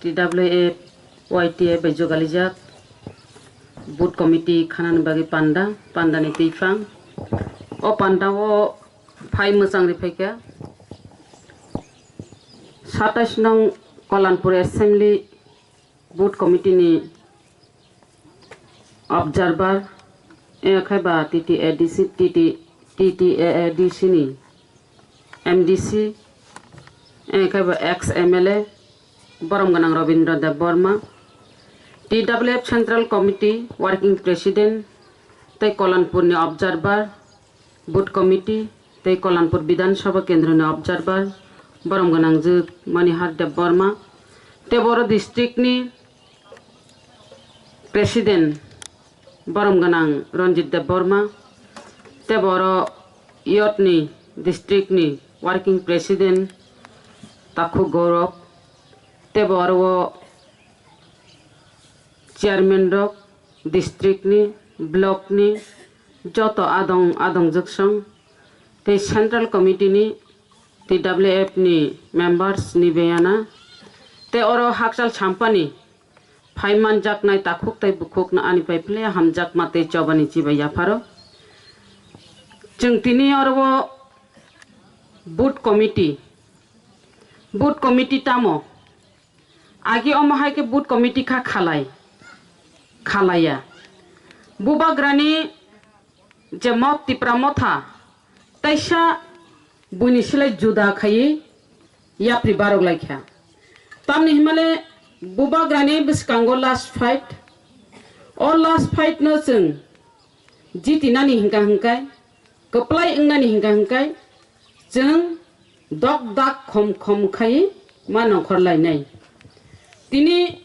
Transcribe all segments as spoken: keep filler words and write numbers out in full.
T W F Y T F bai jogalijak booth committee khanani bagwi panda, pandani twiphang. O panda o phai mwchang riphaikha satais nong Kalanpur Assembly Booth Committee ni observer, eh, khai ba T T A D C, T T, T T A A D C ni M D C, eh, khai ba ex M L A, borom gwnang Rabindra Debbarma, T W F Central Committee Working President, tei Kalanpur ni observer, Booth Committee tei Kalanpur Bidhan Sabha Kendroni observer, borom gwnangjwk Manihar Debbarma, tei boro district ni President, borom gwnang Ranjit Debbarma, tei boro youth ni district ni Working President Takhu Gaurav, tei boro o Chairman rok, district ni, block ni, joto adong adong jwksong tei Central Committee ni T W F ni members ni beyana tei oro hakchal sampani phai manjaknai takhuk tei bukhukno ani pai philia hamjakma tei chobani chibai yapharo. Chwng tini oro o Booth Committee, Booth Committee tamo? Agi omo hai khe booth committee kha khalai, khalaiya. Bubagrani je mot Tipra Motha, taisa buini silai juda khaiwi yapri barok laikha. Tamni himale Bubagrani bwskango last fight. O last fight no chwng jitinani hingka hingkai, kwplai wngnani hingka hingkai, chwng dok dak khom khom khai ma nongkhor lainai. Tini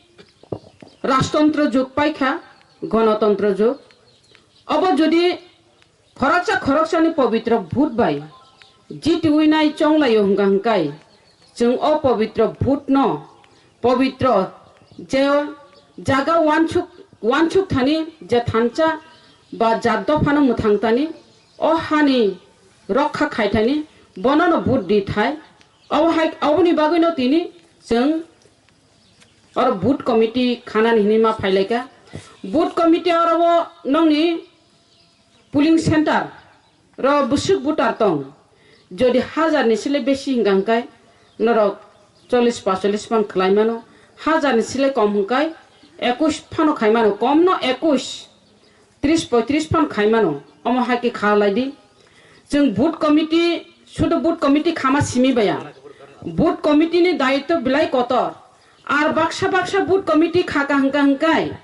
rajtontro jug paikha, gonotontro jug. Obo jodi khoroksa khoroksani pobitro bhut bai jitiwi nai chonglaio hingka hingkai, chwng o pobitro bhut no pobitro je jaga wansuk, wansuk thani je thansa ba jat dophano mwthang tani, o hani rokha khai thani, bono no bhut di thai. Obo hai, oboni bagwi no tini chwng oro booth committee khanani hinwi ma phailaika. Booth committee oro bo nongni polling center ro bwswk voter tong, jodi hajar ni sile besi hingka hingkai norok chollish pacholis phan khlai mano, hajar ni sile kom hingkai ekush phano khai mano, kom no ekush, tris poitris phan khai mano, omo hai khe kha lai di. Chwng booth committee, sudu booth committee khama simi baya. Booth committee ni daitw belai kotor. Ar baksa baksa booth committee kha ka hingka hingkai.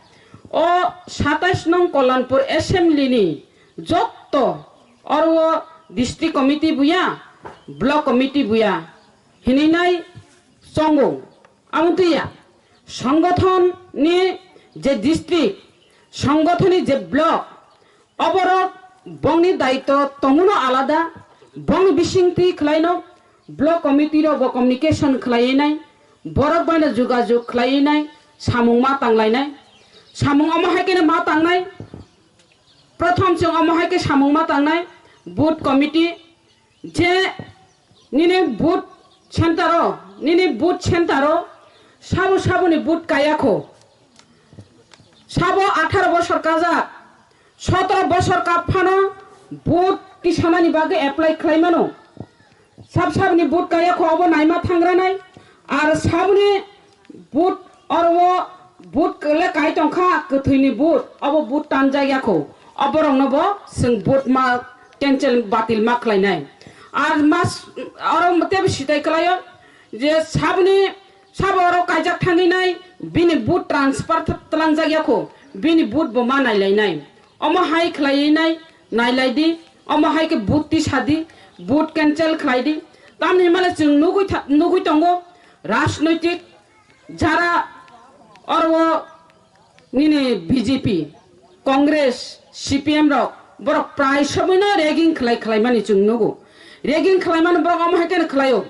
O satais nong Kalanpur assembly ni jotto oro o district committee buya, block committee buya hinwi nai chongo. Amotwiya, songothon ni je district, songothon ni je block, oborok bongni daitw tonguno alada, bongni bisingtwi khlaino, block committee rok bo communication khlaiwi nai, borok baino jugajug khlaiwi nai, samung ma tanglainai. Samung omo hai kheno ma tangnai, prothom chwng omo hai khe samung ma tangnai, booth committee, je nini booth center o, nini booth center o sabo saboni booth kaya kho. Sabo atharo bosor kajak, sotoro bosor kap phano booth tisanani bagwi apply khlai mano. Sab saboni booth kaya kho, obo naima thangranai. Ar saboni booth oro o booth le kai tongkha, kwthwini booth, obo booth tanjak ya kho. Oborokno bo chwng booth ma cancel, batil ma khlainai. Ar mas oro tebo sitai khlaio je saboni sabo oro kaijak thangwi nai, bini booth transfer th-, tlangjak ya kho, bini booth bo ma nailainai. Omo hai khlaiwi nai, nailai di, omo hai khe booth tisa di, booth cancel khlai di. Tamni himale chwng nugwi tha-, nugwi tongo, rajnoitik jara oro o nini B J P, Congress, C P M rok, borok prai somoino ragging khlai khlaimani chwng nugo. Ragging khlaimani borok omo hai kheno khlaio.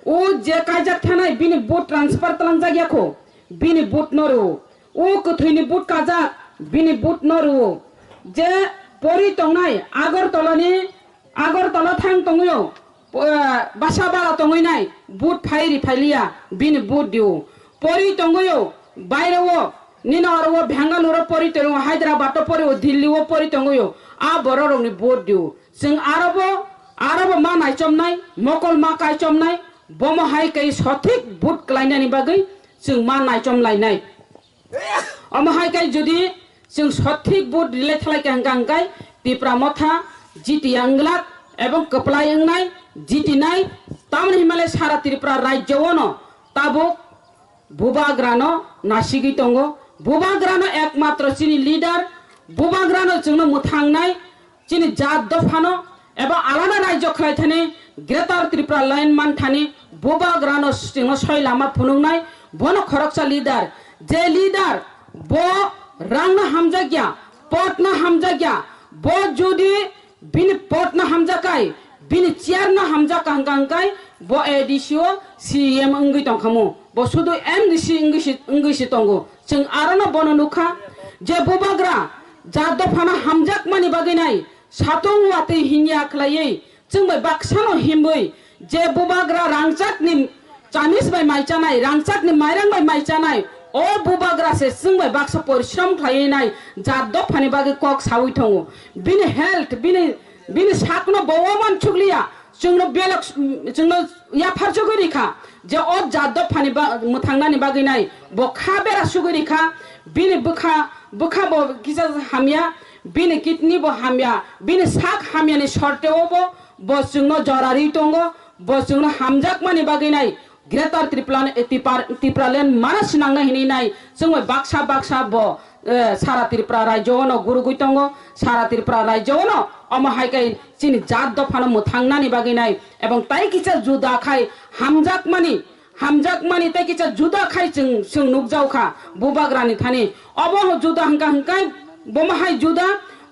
O je kaijak thanai bini booth transfer tlangjak ya kho, bini booth no rwo. O kwthwini booth kajak, bini booth no rwo. Je pori tongnai Agartala ni, Agartala thang tongwio, eh, basa bara tongwi nai, booth phai ri phailiya, bini booth dio. pori tongwi o, baire o, nini oro o Bangalore o pori tongo, Hyderabad o pori o, Delhi o pori tongwi o, a borok rokni vote di o. Chwng aro bo, aro bo ma naichomnai, mokol ma kaichomnai, bomo hai khe sothik vote klainani bagwi chwng ma naichom lainai. Omo hai khe jodi chwng sothik vote rwlai thalai kha hwnkha hwnkhe Tipra Motha jiti ya wng glak ebong kwplai wngnai, jitinai, tamoni hinmale sara Tripura rajyo ono tabuk Bubagrano nasigwi tongo. Bubagrano ekmatro chini leader, Bubagrano chwngno mwthangnai, chini jat dophano eba alada rajyo khlai thani Greater Tripura Line man thani Bubagrano chwngno soi lama phunuknai, bono khoroksa leader. Je leader bo rangno hamjakya, potno hamjakya, bo jodi bini potno hamjakai, bini chairno hamjak hwnkha hwnkhe bo A D C o C E M wngwi tongkhamu. Bo sudu M D C wngwi si, wngwi si tongo. Chwng arono bono nukha je Bubagra jat dophano hamjakmani bagwi nai satung watwi hinya khlaiwi chwng bai baksano himwi je Bubagra rangchakni chamis bai mai chanai, rangchakni mairang bai mai chanai, o Bubagra se chwng bai baksa porishrom khlaiwi nai jat dophani bagwi kok sawi tongo. Bini health, bini, bini sakno bo o man chukliya, chwngno belok, chwngno yapharjagwi rikha je o jat dophani ba-, mwthangnani bagwi nai bo kha bera sugwi rikha, bini bwkha, bwkha bo kisa hamya, bini kidney bo hamya, bini sak hamyani sorte o bo, bo chwngno jorarwi tongo, bo chwngno hamjakmani bagwi nai Greater Tripura, Tipar-, Tipraland mana swnangnai hinwi nai chwng bai baksa baksa bo, eh, sara Tripura rajyo ono gurugwi tongo, sara Tripura rajyo ono omo hai khe chini jat dophano mwthangnani bagwi nai ebong tai kisa juda khai hamjakmani, hamjakmani tai kisa juda khai chwng, chwng nukjaukha Bubagrani thani. Obo juda hwnkha hwnkhe bomo hai juda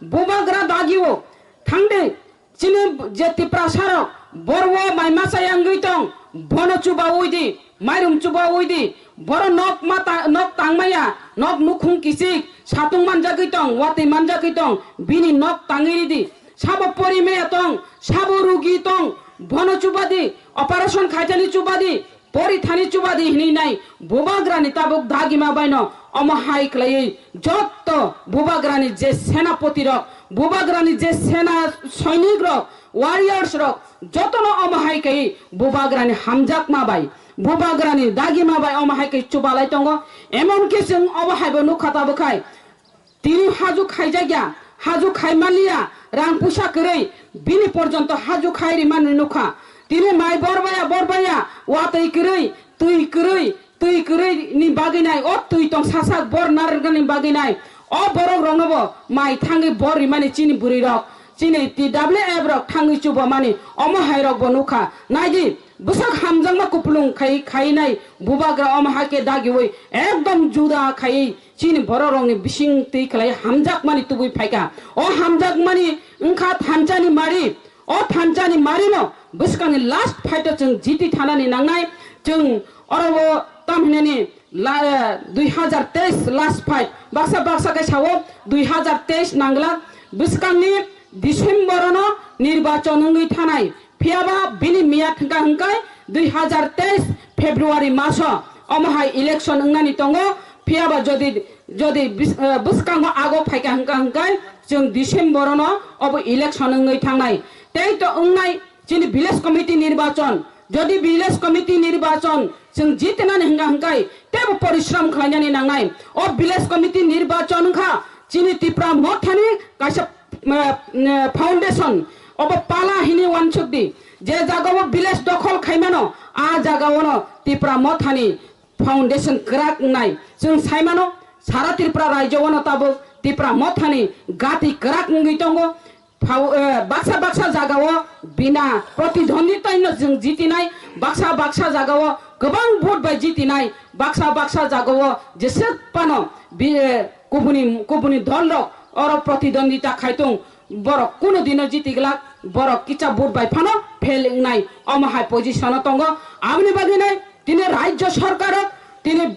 Bubagra dagio thangde. Chini je Tiprasa rok borwo mai masa yangwi tong, bono chubawi di, mairum chubawi di, boro nok ma ta-, nok tangmaya, nok nukhung kichik, satung manjagwi tong, watwi manjagwi tong, bini nok tangwi ridi, sabo pori maya tong, sabo rugi tong, bono chubadi, operation khaitani chubadi, pori thani chubadi hinwi nai Bubagrani tabuk dagima baino omo hai khlaiwi jotto Bubagrani je senapoti rok, Bubagrani je sena soinik rok, warriors rok jotono omo hai khe Bubagrani hamjakma bai, Bubagrani dagima bai omo hai khe chubalai tongo. Emonki chwng obo haibo nukha tabuk khai. Tini haju khaijakya, haju khaimanliya, rang puisa kwrwi, bini porjonto haju khai rimani nukha. Tini mai borbaya, borbaya, watwi kwrwi, twi kwrwi, twi kwrwi ni bagwi nai, o twi tong sasak bor narwknani bagwi nai, o borok rokno bo mai thangwi bor rimani chini bwrwi rok, chini T W F rok thangwi chubamani, omo hai rok bo nukha. Naidi, bwsak hamjakma kupulung khai, khai nai, Bubagra omo hai khe dagiwi, ekdom juda khai, Chini borok rokni bising twi khlai hamjakmani tubui phaikha. O hamjakmani wngkha thanchani mari. O thanchani marino bwskangni last fight o chwng jiti thanani nangnai. Chwng oro o tam hinani la-, eh, dui hazar teis last fight. Baksa baksa khe sao dui hazar teis nanglak. Bwskangni December ono nirbachon wngwi thanai. Phiyaba bini miyat hwnkha hwnkhe dui hazar teis February maso omo hai election wngnani tongo. Phiyaba jodi, jodi bis-, eh, bwskango ago phaikha hwnkha hwnkhe chwng December ono obo election wngwi thangnai. Tei to wngnai chini village committee nirbachon. Jodi village committee nirbachon chwng jitinani hwnkha hwnkhe teibo porishrom khlainani nangnai. O village committee nirbachon wngkha chini Tipra Mothani kaisa eh, eh, foundation obo pala hini wansuk di. Je jaga o village dokhol khaimano, a jaga ono Tipra Mothani foundation kwrak wngnai. Chwng saimano, sara Tripura rajyo ono tabuk Tipra Mothani gati kwrak wngwi tongo. Phau-, eh, baksa baksa jaga o bina protidhondita no chwng jitinai, baksa baksa jaga o kwbang vote bai jitinai, baksa baksa jaga o jeswk phano bi-, eh, kubuni, kubuni dol rok oro protidwondita khai tong, borok kuno dino jiti glak, borok kicha vote bai phano fail wngnai, omo hai position o tongo. Aboni bagwi nai tini rajyo sorkar rok tini,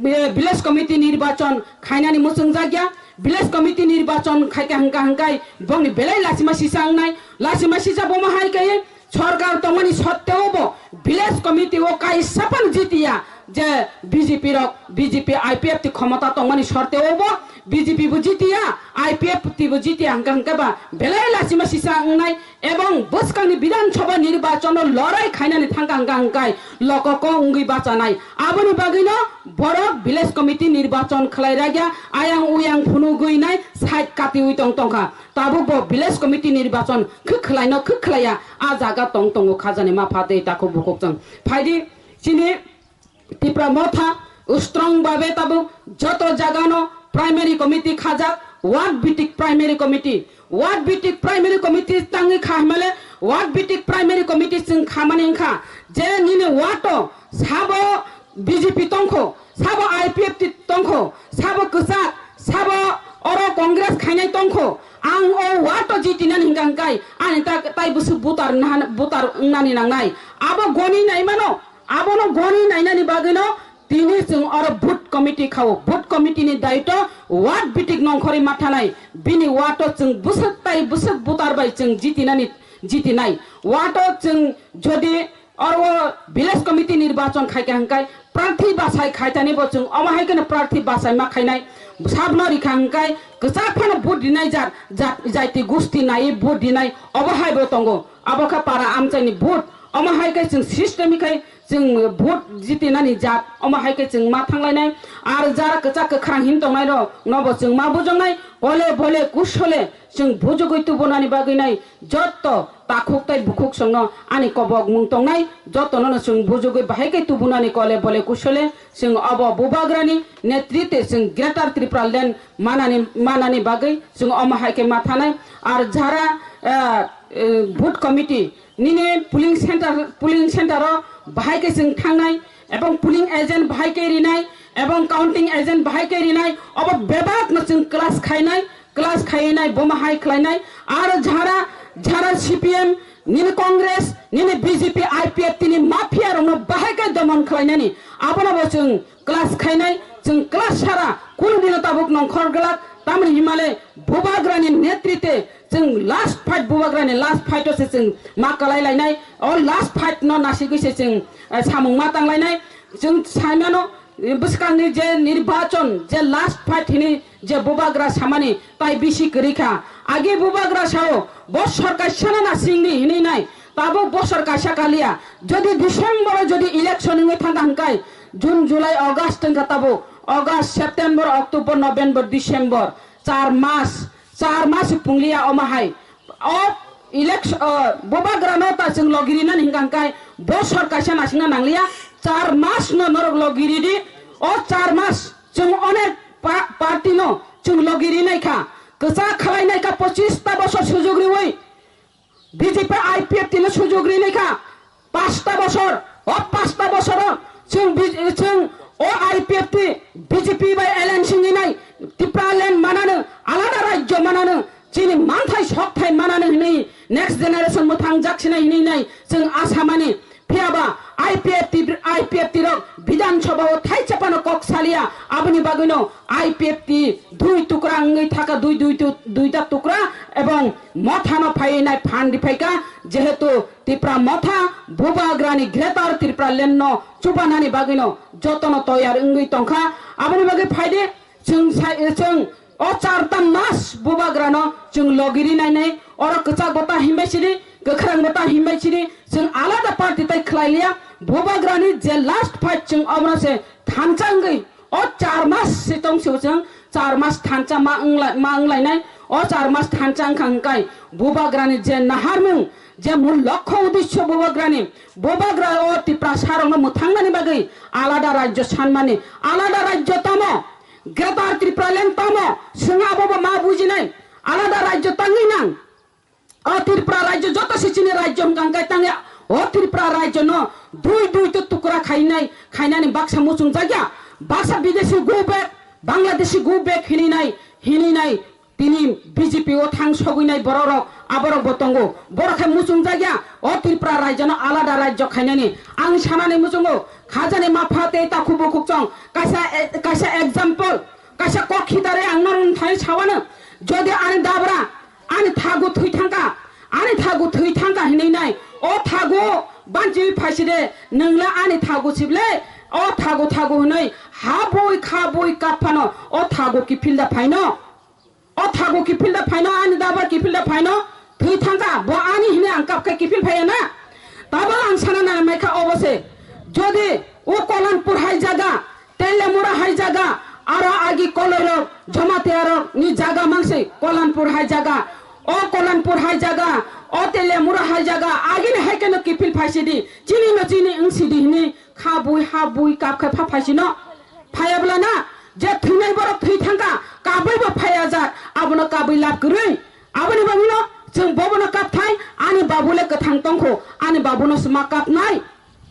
eh, village committee nirbachon khainani muchung jakya, village committee nirbachon khaikha hwnkha hwnkhe bongni belai lachima sisa wngnai, lachima sisa bomo hai khe Sorkar tongmani sotteo bo village committee o kaisa phano jitiya, Je B J P rok, B J P I P F T khomota tongmani sorte o bo B J P bo jitiya, I P F T bo jitiya hwnkha hwnkhe ba belai lachima sisa wngnai ebong bwskangni Bidhan Sabha nirbachon no lorai khainani thangkha hwnkha hwnkhe lokoko wngwi bachanai. Aboni bagwino borok village committee nirbachon khlai rakya, ayang uyang phunugwi nai side katiwi tong tongkha. Tabuk bo village committee nirbachon khwkhlaino khwkhlaiya a jaga tong tongo khajani mapha tei takhuk bukhuk chwng. Phaidi chini Tipra Motha strong babe tabuk joto jagano primary committee khajak, ward bitik primary committee, ward bitik primary committee tangwi kha himale, ward bitik primary committee chwng khamani wngkha je nini ward o sabo B J P tongkho, sabo I P F T tongkho, sabo kwchak, sabo oro Congress khainai tongkho, ang o ward o jitinani hwnkha hwnkhe ani ta-, tai bwswk butar nahan-, butar wngnani nangnai, abo goni naimano. Abono goni nainani bagwino tini chwng oro booth committee khao. Booth committee ni daitw ward bitik nongkhorwi mathanai. Bini ward o chwng bwswk tai bwswk butar bai chwng jitinani, jitinai. Ward o chwng jodi oro village committee nirbachon khaikha hwnkhe prarthi bachai khaitani bo chwng omo hai kheno prarthi bachai ma khainai. Sabno rikha hwnkhe kwchak phano booth rinai jat, jat, jaiti gusti naiwi booth rinai obo hai bo tongo. Abo khe para amchaini booth. Omo hai khe chwng system khai chwng vote jitinani jat, omo hai khe chwng ma thanglainai. Ar jara kwchak kwkhrang hin tongnai rok nobo chwng ma bujaknai, kole bole kusole chwng bujugwi tubunani bagwi nai jotto takhuk tei bukhuk chwngno ani kobok mung tongnai, jotto nono chwng bujugwi bahai khe tubunani kole bole kusole chwng obo Bubagrani netritwe chwng Greater Tripura Land manani, manani bagwi chwng omo hai khe ma thanai. Ar jara, eh, eh, booth committee nini polling center, polling center o bahai khe chwng thangnai, ebong polling agent bahai khe rinai, ebong counting agent bahai khe rinai, obo bebak no chwng class khainai, class khainai, bomo hai khlainai, aro jara, jara C P M, nini Congress, nini B J P, I P F T ni mafia rokno bahai khe domon khlainani, abono bo chwng class khainai, chwng class sara kunu dino tabuk nongkhor glak, tamni himale Bubagrani netritwe chwng last fight, Bubagrani last fight o se chwng ma kalai lainai, o last fight no nasigwi se chwng, eh, samung ma tang lainai. Chwng saimano, eh, bwskangni je nirbachon, je last fight hini je Bubagra samani tai bisi kwrwi kha. Agi Bubagra sao, bosor kaisa no nasingni hinwi nai, tabuk bosor kaisa kaliya. Jodi December o jodi election wngwi thangkha hwnkhe, June, July, August wngkha tabuk, August, September, October, November, December, char mas, char mas pungliya omo hai. O election, o Bubagrano ta chwng logirinani hwnkha hwnkhe bosor kaisa nasingna nangliya, char mas no norok logiridi, o char mas chwng onek pa-, party no chwng logirinai kha, kwchak khalai nai kha, pochis ta bosor sujug riwi. B J P I P F T no sujug rinai kha, pasta bosor, o pasta bosoro chwng bi-, chwng o I P F T, B J P bai alliance wngwi nai, Tipraland manano, alada rajyo manano, chini manthai sokthai manano hinwi next generation mwthang jak sinai hinwi nai chwng asa mani. Phiyaba I P F T, I P F T rok Bidhan Sabha o thai chapano kok saliya, aboni bagwino I P F T dui tukra wngwi thaka, dui, dui tu-, duita tukra ebong Mothano phaiwi nai phan riphaikha, jehetu Tipra Motha Bubagrani Greater Tripura Land no chubanani bagwino jotono toyar wngwi tongkha. Aboni bagwi phaidi chwng sai, chwng o charta mas Bubagrano chwng logiri nainai, oro kwchak bota himbai sidi, kwkhrang bota himbai sidi, chwng alada party tai khlai liya. Bubagrani je last fight chwng obono se thansa wngwi O char mas se tong se chwng char mas thansa ma wngla-, ma wnglainai. O char mas thansa wngkha hwnkhe Bubagrani je naharmung, je mul lokho uddesho Bubagrani, Bubagra o Tiprasa rokno mwthangnani bagwi alada rajyo sanmani, alada rajyo tamo, Greater Tripura Land tamo, chwng abobo ma bujinai, alada rajyo tangwi nang. O Tripura rajyo joto se chini rajyo hwnkha hwnkhe tangya. O Tripura rajyo no dui dui to tukra khainai, khainani baksa muchung jakya. Baksa bidesi go back, Bangladeshi go back hininai, hininai. Tini B J P o thang sogwinai borok rok, aborok bo tongo. Borok khe muchung jakya. O Tripura rajyo no alada rajyo khainani. Ang sanani muchungo, khajani mapha tei takhu bukhuk chong. Kaisa, kaisa example, kaisa kok khitare ang norok thai sawano. Jodi ani dabra, Ani thagu thwi thangkha, ani thagu thwi thangkha hinwi nai. O thagu banchiwi phaiside, nwngla ani thagu sible, O thago thago hwnwi habwi khabwi kap phano o thago kiphilda phaino. O thago kiphilda phaino, ani dabar kiphilda phaino, thwi thangkha, bo ani hwnwi ang kap khe kiphil phaiya na? Tabok ang sana nai maikha obo se. Jodi o Kolanpur hai jaga, Telemura hai jaga, aro agi koloirok, Jamatia rok ni jaga mangsi Kolanpur hai jaga. O Kolanpur hai jaga, o Telemura hai jaga, agini hai kheno kiphil phaisidi, chini no chini wngsidi hwnwi khabwi habwi kap khe pha phaisino. Phayabla na, je thwinai borok thwi thangkha, kabwi bo phaya jak, abono kabwi lab kwrwi. Aboni bagwino chwng bobono kapthai, ani babu le kwthang tongkho, ani babuno se ma kapnai.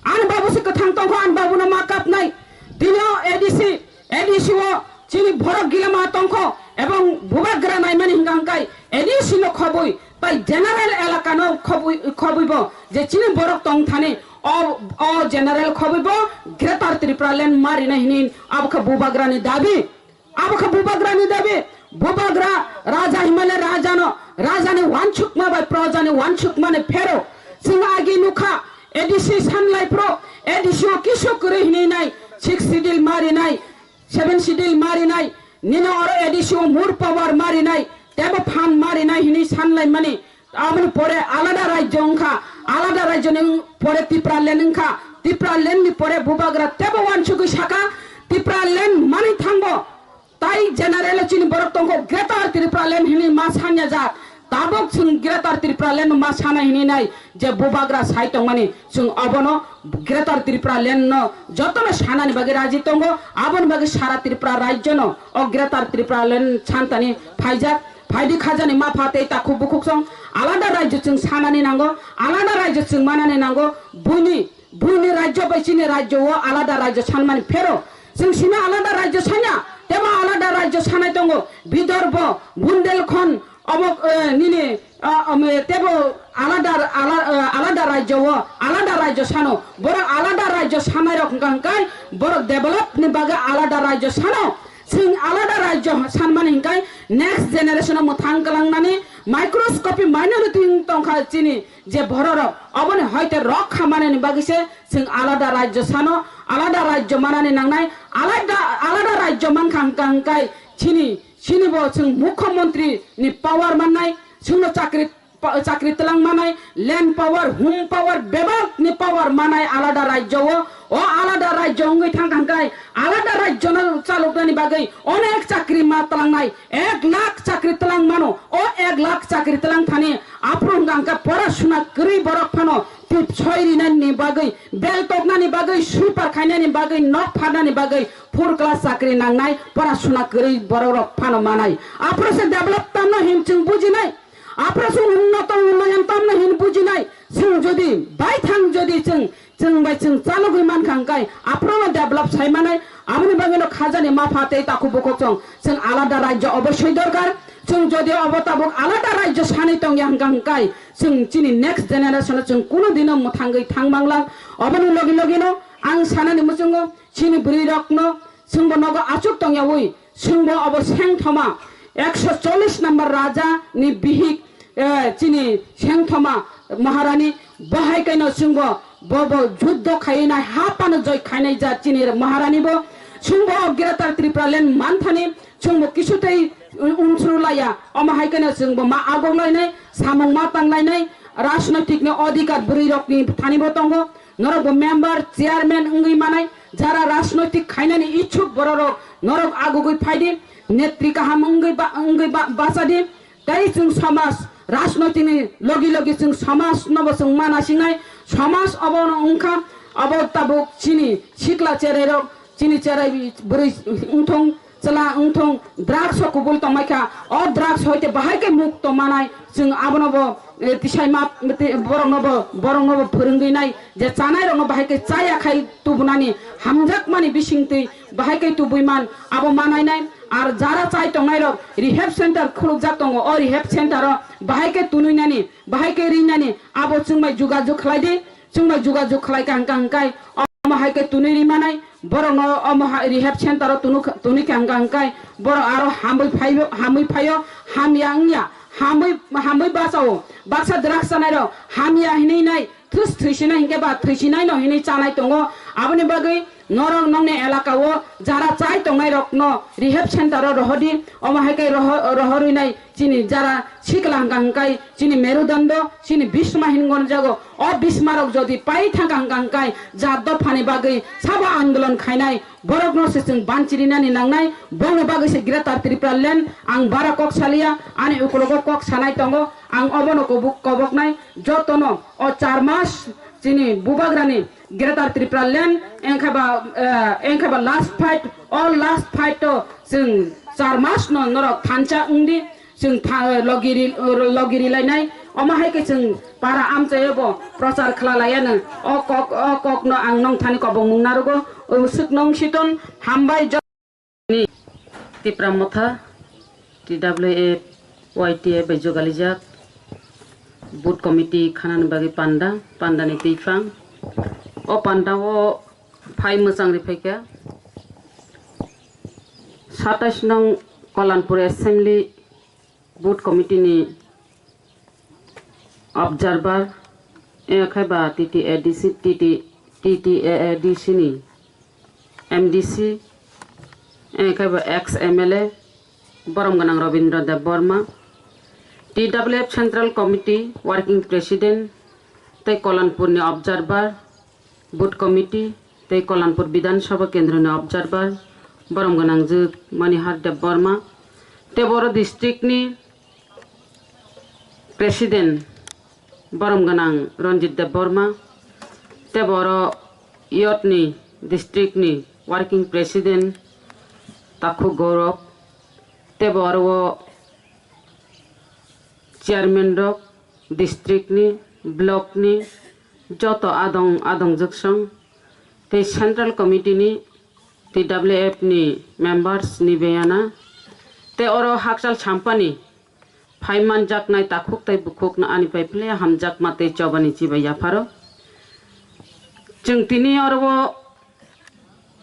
Ani babu se kwthang tongkho, ani babuno ma kapnai. Tini o A D C, A D C o chini borok gila ma tongkho, ebong bubagra naimani hwnka hwnkhe A D C no khobwi, tai general elaka no khobwi, khobwi bo je chini borok tong thani, o, o general khobwi bo Greater Tripura Land ma rina hini, abo khe bubagra ni dabi. Abo khe bubagra ni dabi, bubagra raja himale raja no, raja ni wansukma bai proja ni wansukma ni phero. Chwng agi nukha, A D C sanlai pro, A D C o kisu kwrwi hinwi nai, six schedule ma rinai, seven schedule ma rinai, nini oro A D C o more power ma rinai, tebo phan ma rinai hinwi sanlai mani. Aboni pore alada rajyo wngkha, alada rajyoni pore Tipraland wngkha, Tipralandni pore bubagra tebo wansugwi sakha, Tipraland manwi thangbo, tai general chini borok tongkho Greater Tipraland hinwi ma sanya jak, tabok chwng Greater Tipraland ma sana hinwi nai je bubagra sai tongmani, chwng obono Greater Tipraland no jotono sanani bagwi raji tongo, aboni bagwi sara Tripura rajyo no o Greater Tipraland santani phaijak. Phaidi khajani mapha tei takhuk bukhuk song alada rajyo chwng sanani nango, alada rajyo chwng manani nango, buini, buini rajyo bai chini rajyo o alada rajyo sanmani phero. Chwng sino alada rajyo sanya, tebo alada rajyo sanai tongo, Bidorbo, Bundelkhond, obo, eh, nini, ah, um, tebo alada, ala-, eh, alada rajyo o, alada rajyo sano, borok alada rajyo sanai rok hwnkha hwnkhe, borok develop ni bagwi alada rajyo sano, Chwng alada rajyo sanmani hwnkhe next generation o mwthang kwlangnani microscopic minority wng tongkha chini je bororok, oboni hoite rok khamanani bagwi se chwng alada rajyo sano, alada rajyo manani nangnai, alada, alada rajyo mankha hwnkha hwnkhe chini, chini bo chwng mukhyamantri ni power mannai, chwngno chakri pa-, chakri twlang manai, land power, home power, bebak ni power manai alada rajyo o, o alada rajyo wngwi thang thang khai, alada rajyo no chaloknani bagwi onek chakri ma tlangnai, ek lakh chakri tlang mano, o ek lakh chakri tlang thani aphuru hwnkha hwnkhe pora suna kwrwi borok phano tip soi rinani bagwi, bel toknani bagwi, sweeper khainani bagwi, nok pharnani bagwi, full class chakri nangnai, pora suna kwrwi borok rok phano manai. Aphuru se develop tamno hin chwng bujinai. Aphuru se unnoto unnoyon tamno hin bujinai. Chwng jodi baithang jodi chwng, chwng bai chwng chalogwi mankha hwnkhe aphuru no develop sai manai. Aboni bagwi no khajani mapha tei takhuk bukhuk chwng, chwng alada rajyo obossoi dorkar. Chwng jodi obo tabuk alada rajyo sanwi tongya hwnkha hwnkhe chwng chini next generation o chwng kunu dino mwthangwi thang manglang. Oboni logi logi no ang sanani muchungo chini bwrwi rok no chwngbo nogo achuk tongyawi, chwngbo obo Sengthoma, ekso chollish number raja ni bihik, eh, chini Sengthoma Maharani, bo hai kaino chwngbo bo, bo juddo khainai, ha pano joi khainai ja chini Maharani bo, chwngbo o Greater Tripura Land manthani, chwngbo kisu tei unsuru laiya, omo hai kaino chwngbo ma agok lainai, samung ma tang lainai, rajnoitik ni odhikar bwrwi rok ni thani bo tongo, norok bo member, chairman wngwi manai, jara rajnoitik khainani ichuk bororok norok agugwi phaidi, netri kaham wngwi ba-, wngwi ba-, bachadi, tei chwng samaj rajnoitikni logi logi chwng samaj nobo chwng mana singnai, samaj obono wngkha, abo tabuk chini sikla cherairok, chini cherai bwrwi wngthong, chwla wngthong, drugs o kubul tongmai kha, o drugs hoite bahai khe mukto manai, chwng abono bo, eh, tisai ma, ti-, borok no bo, borok no bo phwrwngwi nai je chanai rok no bahai khe chaya khai tubunani, hamjakmani bisingtwi bahai khe tubui man, abo manai nai, ar jara chai tongnai rok rehab center khulukjak tongo, o rehab center o bahai khe tunui nani, bahai khe ri nani, abo chwng bai jugajug khlai di. Chwngno jugajug khlai kha hwnkha hwnkhe omo hai khe twnwi ri manai, borokno omo hai rehab center o twnwi kha hwnkha hwnkhe borok aro hamwi phaio, hamwi phaio, hamya wngya, hamwi, hamwi bachao. Baksa drugs chanairok hamya hinwi nai, thus thwisinai hinkhe ba thwisinaino hinwi chanai tongo. Aboni bagwi Norok nongni elaka o jara chai tongnai rokno rehab center o rohordi, omo hai khe roho-, rohorwi nai chini jara sikla hwnkha hwnkhe chini merudondo, chini bisma hinwi gonjago. O bisma rok jodi pai thangkha hwnkha hwnkhe jat dophani bagwi sabo andolon khainai borokno se chwng banchirinani nangnai, bongni bagwi se Greater Tripura Land ang bara kok saliya, ani ukulogo kok sanai tongo, ang obono kobok-, koboknai jotono o char mas chini bubagrani Greater Tripura Land, engkha ba, eh, engkha ba last fight, o last fight to chwng char mas no norok thansa wngdi, chwng tha-, logi ri-, logi rilainai, omo hai khe chwng para amchaio bo prochar khwlalaiya no, o kok, o kok no ang nongthani kobongmung narugo, o swk nong siton, hambai jo-, ni Tipra Motha, T W F, Y T F bai jogalijak, Booth Committee khanani bagwi panda, pandani twiphang. O panda o phai mwchang ri phaikha. Satais nong Kolanpur Assembly Booth Committee ni observer, eh, khai ba T T A D C, T T, T T A A D C ni M D C, eh, khai ba ex M L A, borom gwnang Robindra Debbarma, T W F Central Committee Working President, tei Kolanpur ni observer, Booth Committee tei Kolanpur Bidhan Sabha Kendroni observer, borom gwnangjwk Manihar Debbarma, tei boro district ni President, borom gwnang Ranjit Debbarma, tei boro youth ni district ni Working President Takhuk Gaurav, tei boro o chairman rok, district ni, block ni joto adong adong jwksong tei Central Committee ni, T W F ni members ni beyana tei oro hakchal sampani phai manjaknai takhuk tei bukhuk no ani pai phile hamjakma tei chobani chibai yapharo. Chwng tini oro o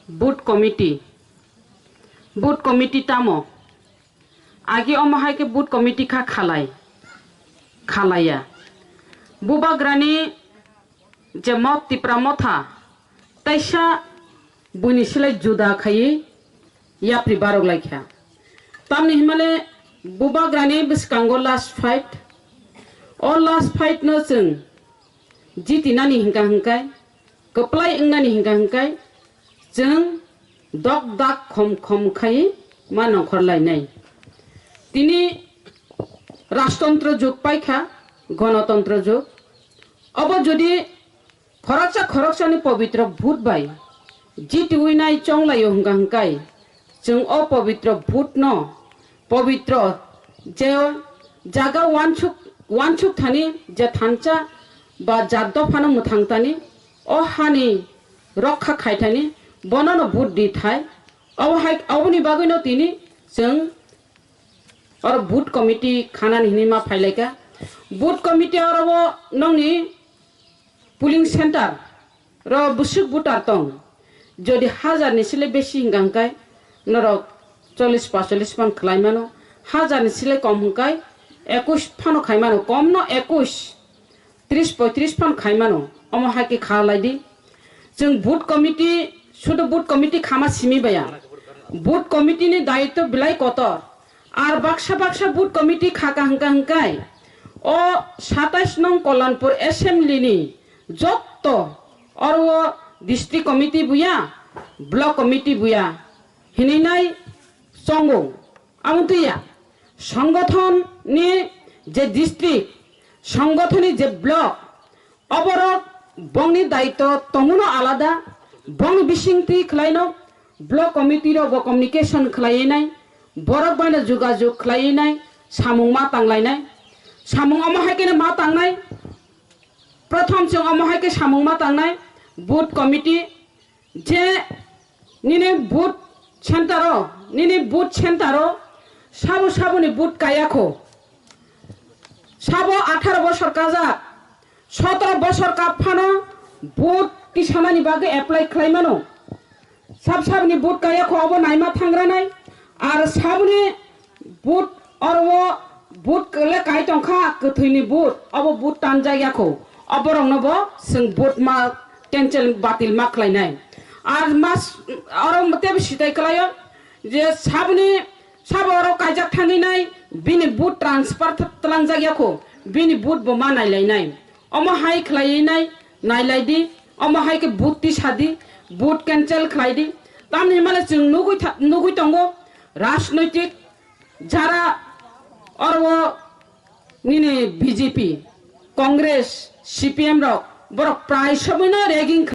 Booth Committee, Booth Committee tamo? Agi omo hai khe Booth Committee kha khalai, khalaiya. Bubagrani je mot Tipra Motha, taisa buini silai juda khaiwi yapri barok laikha. Tamni himale Bubagrani bwskango last fight. O last fight no chwng jitinani hingka hingkai, kwplai wngnani hingka hingkai, chwng dok dak khom khom khai ma nongkhor lainai. Tini rajtontro jug paikha, gonotontro jug. Obo jodi khoroksa khoroksani pobitro vote bai jitiwi nai chonglaio hingka hingkai, chwng o pobitro vote no, pobitro je jaga wansuk, wansuk thani je thansa ba jat dophano mwthang thani, o hani rokha khai thani, bono no vote di thai. Obo hai, oboni bagwi no tini chwng oro Booth Committee khanani hinwi ma phailaika. Booth Committee oro bo nongni polling center ro bwswk voter tong, jodi hajar ni sile besi hingka hingkai norok chollish pacholis phan khlai mano, hajar ni sile kom hingkai ekush phano khai mano, kom no ekush, tris poitris phan khai mano, omo hai khe kha lai di. Chwng Booth Committee, sudu Booth Committee khama simi baya. Booth Committee ni daitw belai kotor. Ar baksa baksa Booth Committee khaka hingka hingkai o satais nong Kolanpur Assembly ni jotto oro o District Committee buya, Block Committee buya hinwi nai chongo. Amo twiya, songothon ni je district, songothon ni je block, oborok bongni daitw tonguno alada, bongni bisingtwi khlaino block committee rok bo communication khlaiwi nai, borok baino jugajug khlaiwi nai, samung ma tanglainai. Samung omo hai kheno ma tangnai, prothom chwng omo hai khe samung ma tangnai, booth committee, je nini booth center o, nini booth center o sabo saboni booth kaya kho. Sabo atharo bosor kajak, sotoro bosor kap phano booth tisamani bagwi apply khlai mano. Sab saboni booth kaya kho, obo naima thangra nai. Ar saboni booth, oro o booth le kai tongkha, kwthwini booth, obo booth tanjak ya kho. Oborokno bo chwng booth ma cancel, batil ma khlainai. Ar mas oro tebo sitai kwlaio je saboni sabo oro kaijak thangwi nai bini vote transfer th-, twlangjak yakho, bini vote bo ma nailainai. Omo hai khlaiwi nai, nailai di, omo hai khe vote tisa di, vote cancel khlai di. Tamni hwnmale chwng nugwi tha-, nugwi tongo rajnoitik jara oro nini B J P, Congress, C P M rok borok prai somoino ragging